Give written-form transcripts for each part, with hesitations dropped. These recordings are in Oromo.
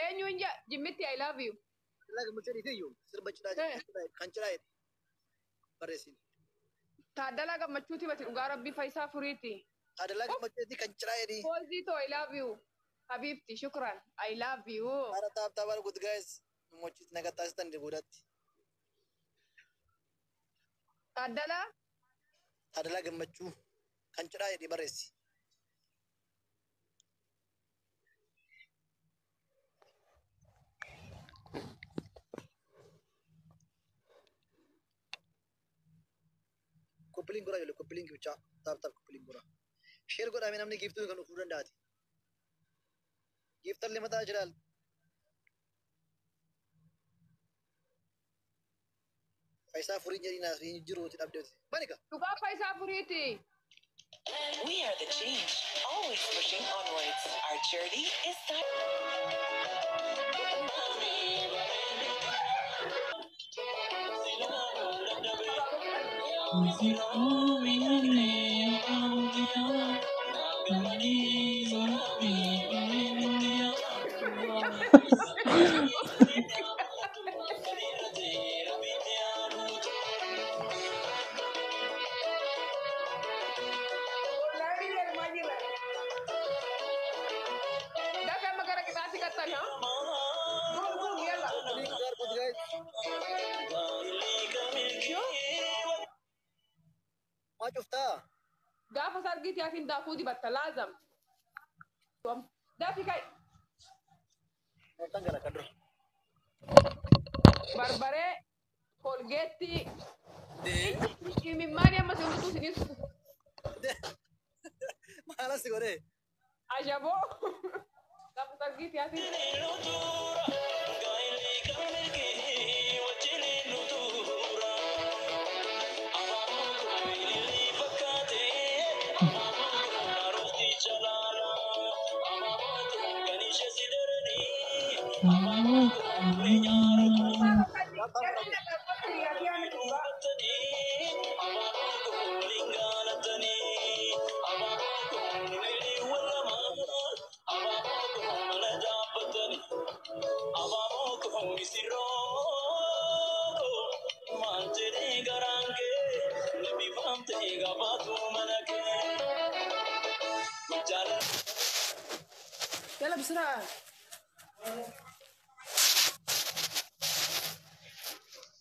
Eenyuun jaa jimmitti I love you. Taaddalaa Gammachuu dhiiteyyuu sirba cidhaa kan cidhaa jedhi barreessin. Taaddalaa Gammachuuti bati dhugaa rabbii Faayisaa Furiiti. Taaddalaa Gammachuuti kan cidhaa jedhi. Foozii too I love you. Habibti shukran I love you. Haara tap tap good guys. Mochis naga taasisan boodatti. Taaddalaa Taaddalaa Gammachuu kan cidhaa jedhi barreessi. Koppiliin godhaa ijoollee koppiliin bichaa tap tap koppiliin godhaa. Share godhamee namni giiftuu kan dhufuu danda'ati. Giiftallee mataa jiraal. Faayisaa Furii jedhii naaf hin jiruuti dhabdeeti. Manika. Dhugaa Faayisaa Furiiti. We are the change, always pushing onwards. Our journey is that. Dafa amma gara qixaatti qaxxan haa? Gum gum yalla. Good guys. Yoo Maa cuftaa? gaafa sargiitii hatiin daakuu dibatta laazam. Dafi kai Mooltan gala kan dura. Barbaree kolgeetti imimmaanii amma si hunduu sinis Maala si godhee? Ajaboo gaafa sargiitii hatiin. Tap tap godhaa. يلا بسرعة.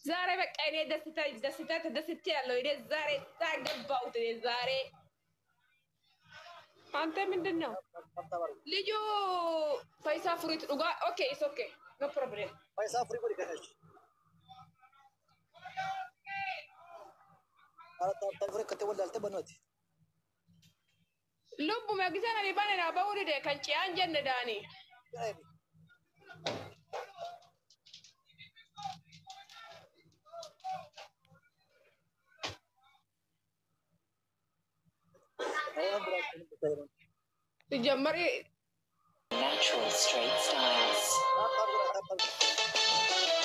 ዛሬ በቃ እኔ ደስታ ደስታ ተደስቼ ያለው እኔ ዛሬ ታገባሁት። እኔ ዛሬ አንተ ምንድን ነው Tap tap godhaa. ልጁ ፈይሳ ፍሩት ዱጋ ኦኬ ኢትስ ኦኬ ኖ ፕሮብሌም። Faayisaa Furii godhi kan Haara tap tap godhi akkatti wallaaltee bannooti. Lubbu meeqisaan ani bane naa bahuu dide kan ci'aan jenne daani. Cidhaa jedhi. Waan biraa kan hin ሲጀመር Natural straight styles. Tap tap godhaa tap tap godhaa.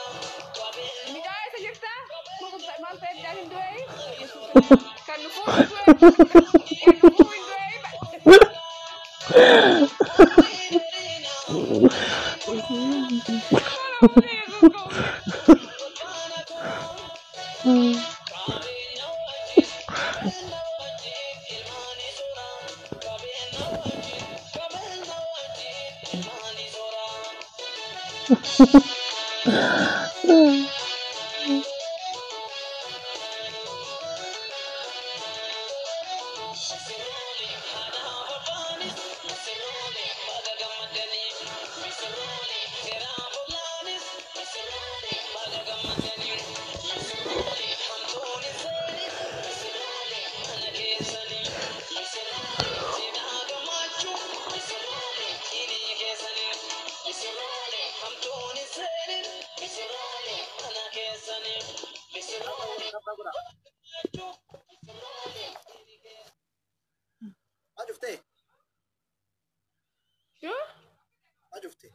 Mucaa eessa jirta? Maal ta'e mucaan hin du'e? Kan dhufuu hin du'e? Kan dhufuu hin du'e? Maa cuftee? Shuu? Maa cuftee?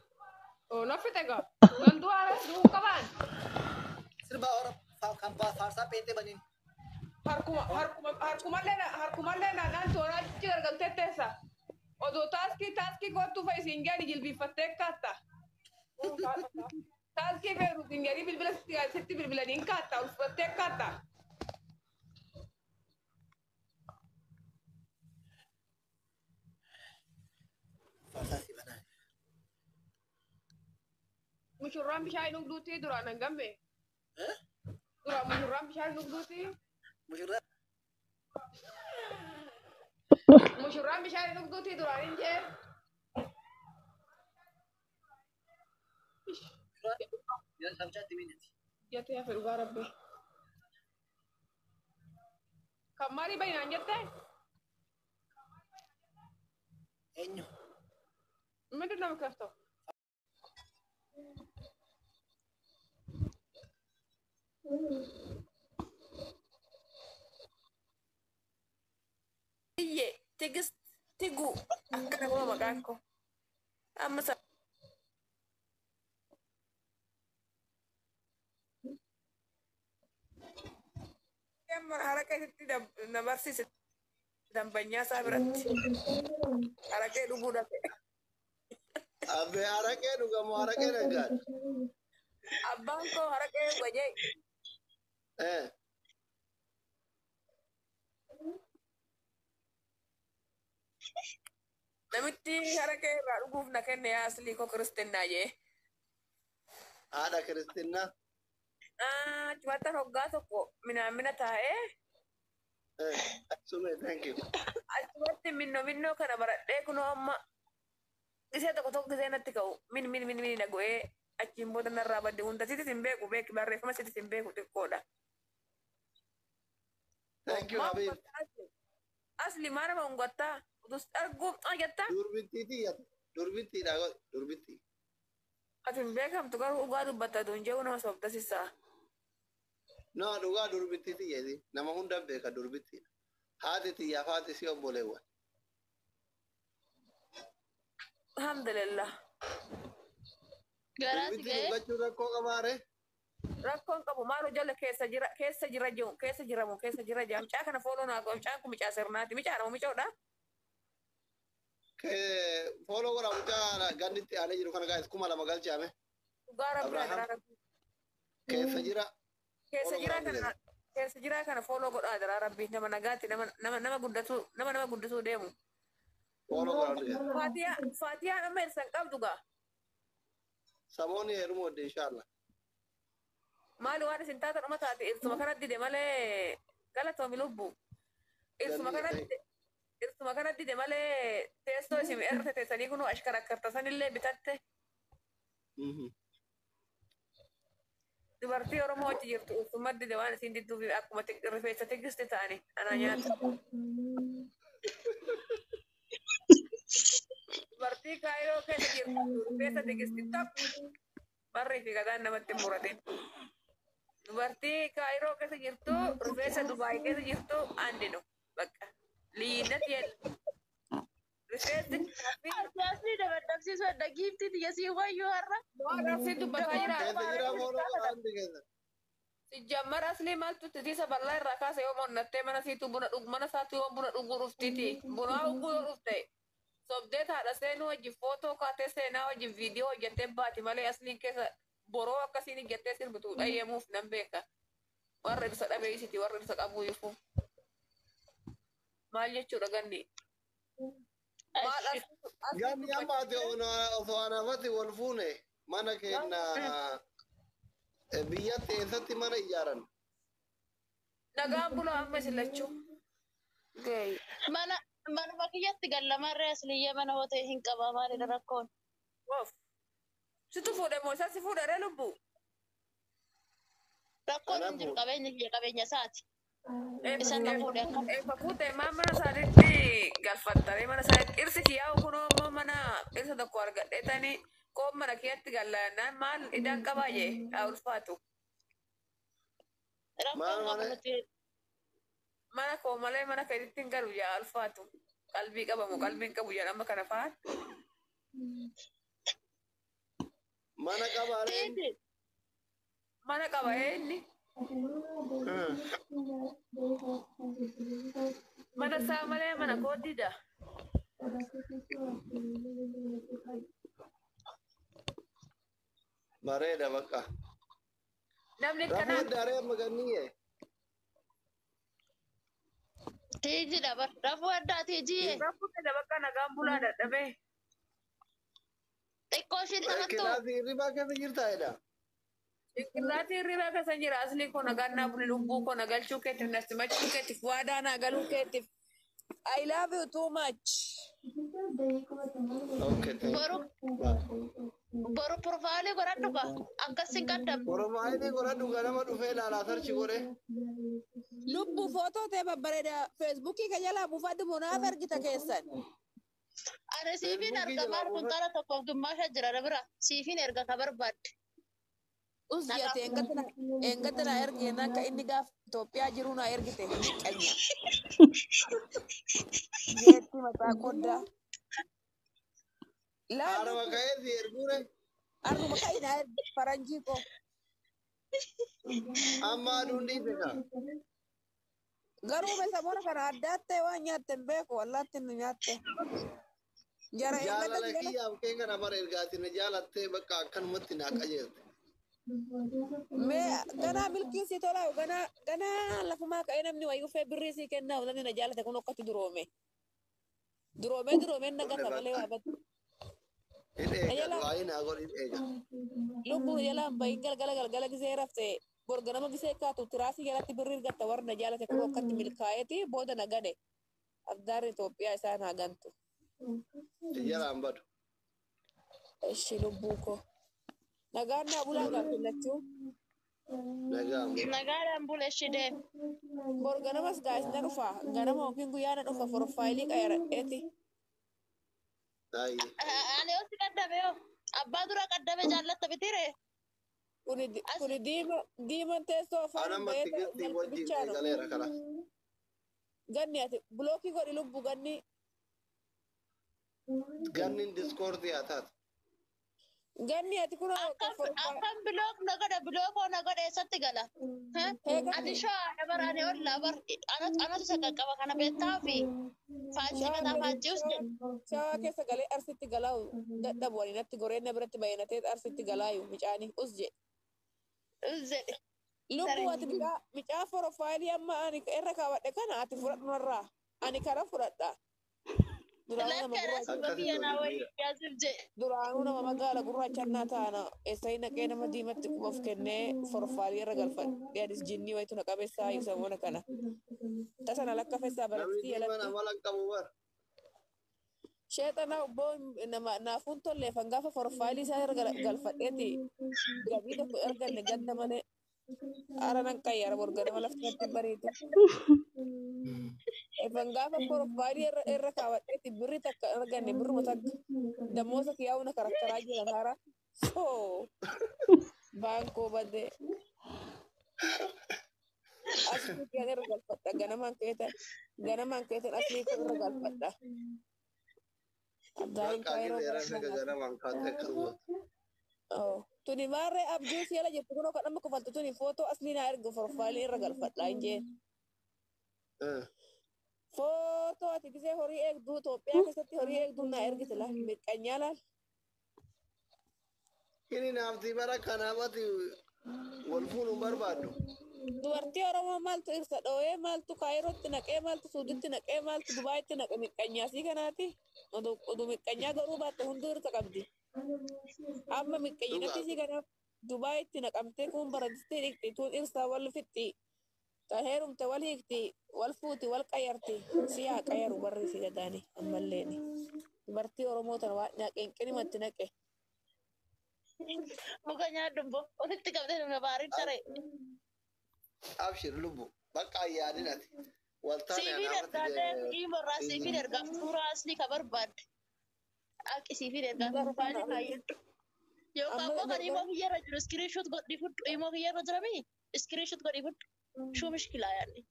Oh, na fixe gaa. Nan du'aa du'uu qabaan. Sirba ora kan faarsaa peentee baniin. Harkuma harkuma harkumallee harkumallee naannaan toonaa achi gargaltee teessa. Odoo taaskii taaskii kottu fa isiin gaani jilbiiffattee kaatta. Taaskii feeru isiin gaanii bilbila sitti bilbilaniin kaatta ol fudhattee kaatta. Faarsaa si banaa. Mushurraan bishaan hin dhugduutii duraan hin gamme. Eh? Duraan mushurraan bishaan hin dhugduutii. Mushurraa Mushurraan bishaan hin dhugduutii duraan hin jee. yaa sabchaatti miinati. Jettee hafe dhugaa rabbi. Kan maalii bahinaan jettee? Eenyu? ምንድን ነው የምከፍተው? Iyye Tigist Tigu akkana kuma maqaan koo. Amma amma haraka isitti na barsiise dambanyaa isaa biratti haraqee dhuguu dhabe. Abbee araqee dhugamu araqee dhaggaadha. Abbaan koo haraqee wajee Eh. Namitti haraqee irraa dhuguuf na kenne yaa aslii koo kiristinnaa jee. Haadha kiristinnaa. Achumatti hoggaa tokko minaamina taa'ee Eh. Sume thank you. Achumatti minnoo minnoo kana baradhee kunoo amma gisee tokko tokko gisee natti ka'u min min min min na go'ee achiin booda narraa badde hunda sitis hin beeku beeki barreeffama sitis hin beeku xiqqoodha. Thank you Maal Habib. uffattaa asli? Asli maa nama ungattaa? Utus arguuf jettaa? Durbittiiti durbittiidha godhe durbittii. Ati hin beekamtu garuu dhugaa dubbatta tun jedhu nama sobda sissaa. No, dhugaa durbitti tiyyeeti. Nama hunda beeka durbitti. Haati tiyyaaf haati si obboleewwan. Alhamdulillah. Garaa si Durbitti ga'ee. dhungachuu rakkoo qabaare? Rakkoon qabu maal jala keessa jira keessa jira jiru keessa jiramu keessa jira jira mucaa kana follow naa godha mucaan kun mucaa sirnaati mucaa nama mucoodha. Follow godha mucaa ganditti aanee jiru kana gaa'is 2000 galchaame. Dhugaa rabbi Abrahaam. adaraa rabbi. Keessa jira. Keessa Follow jira godhaa kana keessa jira kana follow godhaa adaraa rabbi nama nagaatti nama nama nama guddatu nama nama guddisuu deemu. Follow godhaa hundi keessa. Faatiyaa Faatiyaan amma hirsan qabdu gaa. Saboonni heeruma hodhe inshallah. Maali waan isin taatan uma taate irsuma kana dide malee galatoomi lubbu. Irsuma kana dide irsuma kana dide malee teessoo isin irra teessanii kunuu ashkarakkartasanillee bitatte. Dubartii Oromoo achi jirtu irsuma dide waan isin didduuf akkuma rifeensa tigisti ta'ani anaa nyaata. Dubartii Kaayiroo keessa jirtu rifeensa tigisti tokko barrii fi gadaan namatti hin muratin. Dubartii Kaayiroo keessa jirtu rifeensa Dubaay keessa jirtu andinu bakka liinat yella. Rifeensi Siyaasni nama dhabsiisu adda giiftii tiyya sii wayyuu har'a. waan asii dubbataa jira. Keessa jira follow godhaa hundi keessa. Sijjammar asli maaltu titiisa bal'aa irraa kaase yoo monnattee mana siitu buna dhug mana isaatu yoo buna dhuguu dhuftiti. Bunaa dhuguu yoo dhufte sobdee taadha seenuu wajjin footoo kaatee seenaa wajjin viidiyoo hojjettee baati malee asliin keessa boroo akkasiin hojjettee sirbitu dhayyeemuuf nan beeka. Warra ibsa dhabee isiti warra ibsa qabuu ifu. Maal jechuudha ganni? Maal asli Ganni amma ati osoo anaafatti wal fuune mana keenya biyyatti eessatti mana ijaaran? Nagaan bulaa amma isin lachuu. Ga'e. Mana manuma kiyyatti gallamarree asliyya mana hotee hin qabaa maalidha rakkoon. Of. Situ fuudhe moo isa si fuudhe ree lubbuu? Rakkoon hin jiru qabeenya kiyya qabeenya isaati. Isan na fuudhe akka. Eefa fuute maa mana isaaniitti galfattaree mana isaaniitti dhirsi kiyyaa'u kunoo immoo mana dhirsa tokko argadheetanii koon mana kiyyatti gallaan maal idaan qabaa jee haa ulfaatu. Rakkoon Maal qabu malee? nuti Mana koo malee mana keetitti hin galu yaa ulfaatu. Qalbii qabamu qalbiin qabu jedha amma kana fa'aan. Mana qabaaree? tiiti. Mana qaba inni. Mana isaa malee mana koo dida. Bareeda bakka. Namni Rafuu kanaa addaaree amma ganniyyee. Tiijidha bar rafuu addaa tiijiyee. rakkoo fedha bakka nagaan bulaa dadhabee. Xiqqoo ishiin taphattu. Kilaasii hirribaa keessa jirtaa jedha. Qinqillaatii hirribaa keessa jira aslii koo nagaan naa buli lubbuu koo na galchuu keetiif na simachuu keetiif waadaa naa galuu keetiif. I love you too much. Okay, thank Boru you. Bye. boru profaayilii godhadhu ka akkas hin qaddamne. Oromaayilii godhadhu ganama dhufee ilaalaa sarchi godhe. Lubbuu footoo ta'e babbareeda feesbuukii kan jalaa buufadhu munaaf ergita keessan. Ani siifiin Feesbuukii erga jalaa maal buufadhu. kuntaala tokkoof gimmaasha jira na bira siifiin erga ka barbaadde. Us jette eengatti na ergi jennaan akka inni gaafa Itoophiyaa jiru na ergite qanya. Jeetti mataa koddaa. Laal Haarama ka'ee si erguure arruma ka'i na ergi faranjii koo. amma aduun dhiise ka. Garuu meeshaa kana addaattee waan nyaatte hin beeku wallaatti nu nyaatte. Jara eengatti Jaalala jala kiyyaaf kee kana bara ergaati na jaalattee bakka akkanumatti naa qajeelte. Mee ganaa milkiin sii tolaa ganaa ganaa lafumaa ka'ee namni wayii ufee birrii sii kennaa namni na jaalate kun akkatti duroome. Duroomee duroomee na gata malee waa batu. Hin eega Jala du'aayi naa godhi hin eega. lubbuun jalaan bahin galgala galgala gisee rafte borganama gisee kaatu tiraasii jalatti birrii argatta warra na jaalate kun akkatti milkaa'eeti booda na gane. Abdaarri Itoophiyaa isaan haa gantu. Jalaan badu. Ishi lubbuu koo. Nagaan naa bulaa gaafillachuu. Nagaan bulu. Nagaadhaan bule ishi deem. Borganamas gaas na dhufa. Ganama yookiin guyyaa na dhufa forfaayilii qayaradheeti. Ayi. Ani yoo si qaddame yoo abbaa dura qaddame jaallatta bitiree. Kuni diiman teessoo afaan An hin amma bahee tigirtii malki wajjin bichaano. eegaleera kalas. Ganni ati bulookii godhi lubbu ganni. Gannin diskoordii haa taatu. Ganni ati kun Akkam bilook na godhe bilookoo na godhe eessatti gala? Ati shawaa bara ani ollaa bar anatu isa qaqqaba kana beektaa fi faajjii mataa faajjius jedhu. Shawaa keessa galee arsitti galaayu dadhabu ani natti goreen na biratti baay'inatee arsitti galaayu micaani us jedhe. Jedhe. Lubbuu ati micaa porofaayilii amma ani irra kaawwadhe kana ati fudhadhu narraa. Ani kana fudhadha. Duraanuu nama magaala gurraacha naa taana eessayi naqee nama diimatti quba of kennee porofaayilii irra galfadhe anis jinnii wayitu na qabeessaa ibsamoona kana. Tasa na lakkafessaa Namni barattii diimaan alatti. amala hin qabu bar. Sheexanaa obboo nama naafuun tolleeffan gaafa porofaayilii isaa irra galfadheeti gabii tokko arganne ganda malee. Ara nan qayyara borganama lafti natti bariitu. Efan gaafa porofaayilii irra kaawwadheeti birri takka arganne birruma takka dammoota kiyyaa'u na karakkaraa jiran hara. Soo baankoo badee. Asii kiyyaan irra galfadha ganamaan keetan asii koo irra galfadha. Abdaariin Bakka kaayiroo gizee rafe ganamaan kaatee akkas gootu. Tuni maarree abjuu si jala jirtu kunoo kan amma kofaltu tuni footoo aslii naa ergu porofaayilii irra galfadha hin jeen. Footoo ati gisee horii eegduu Itoophiyaa keessatti horii eegduu naa ergite laal mirqanyaa laal. Inni naaftii bara kanaaf ati wal fuudhuun barbaaddu. Dubartii Oromoo maaltu irsa dhooyee maaltu Kaayirootti naqee maaltu Suuditti naqee maaltu Dubaayitti naqe mirqanyaa sii kanaati. Oduu mirqanyaa garuu baatte hunduu irsa qabdi. Amma mirqanyinatti sii kanaaf Dubaayitti naqamtee kun baratistee dhiqxi tuun irsaa wal fixxi. Ta heerumte wal hiikti wal fuuti wal qayyarti si haa qayyaru barri si gadaani ammalleeni. Dubartii Oromoo tana waan naqeenqinimatti naqe. Muka nyaadhu immoo walitti qabdee nama baarin taree. Abshir lubbu bakka ayyaadin ati. Waltaane Siifiin anaafatti ergaa dhiimarraa siifiin ergaa suuraa aslii ka barbaadde. Akki siifiin ergaa porofaayilii kaayyadhu. Yookaan immoo kan imoo kiyyarra jiru iskiriishuut godhii fudhu imoo kiyyarra jiramii iskiriishuut godhii fudhu. Shuu mishkilaa yaadne.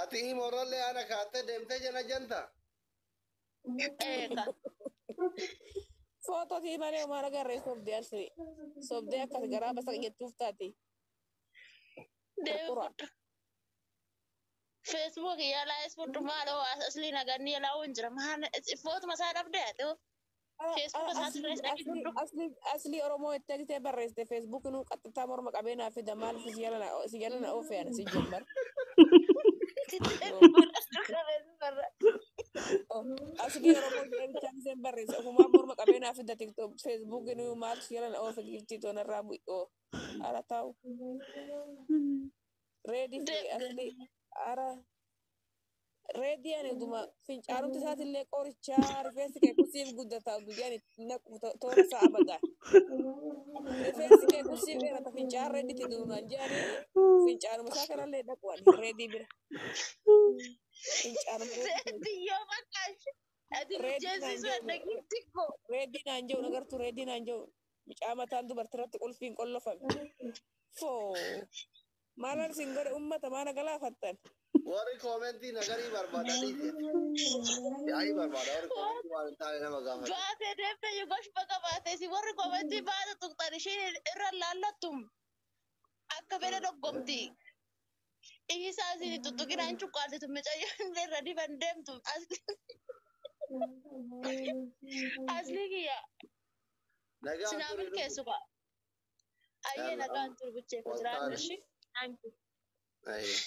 Ati imorrallee ana kaattee deemtee jala janta. Eega. Footoo sii malee homaa agarree sobdee alsiri. Sobdee akkas garaa basa jettuuf taati. Deemi Qurqura. fudhu. Facebook yaalaa fudhu maaloo aslii naganni yaalaa hin jira maal footuma isaa dhabdee ati Facebook isaa sirrees dhaqi fudhu. Aslii Oromoo itti agsitee barreessite Facebook nuu qaxxataa morma qabee naa fida maaliif si jala na oofee ana si jembar. Aslii Oromoo jedhee bichaa giseen barreesse ofumaa morma qabee naa fida TikTok Facebook nuu maaltu si jala na oofe giftii toonarraa bu'oo. Ara taa'u. Reedii fi aslii ara reedii ani dhuma fincaanumti isaatillee qorichaa rifeensi kee kusiif guddata guyyaan itti naqu toora isaa abadaa. Rifeensi kee kusiif dheerata fincaan reeditti duunaan jedhanii fincaanuma isaa kanallee dhaqu ani reedii bira. Fincaanuma reedii. Biyyoo bakka ati Reedii naan mijjeessisuu jedhu adda gifti koo. reedii naan jedhu nagartuu reedii naan jedhu mucaa mataan dubartiirratti qulfiin qollofame. Foo maalaan isin godhe ummata maana galaafattan. Warri koomentii nagarii barbaada dhiisee. Yaa'ii barbaada warri koomentii waan hin taane nama gaafata. Baatee deemtee yugosh baga baatee si warri komentii baate tuqxan isheen irra laallattum akka fedhe doggomti. Isaa isin tuttuqinaan cuqqaaltitu mucayyoon irra diban deemtu asli kiyya Nagaan sinaa turi lubbu. milkeessu ba'a. Ayyee Yalla nagaan turu buchee waltaane. jiraannu ishii. Ayyee.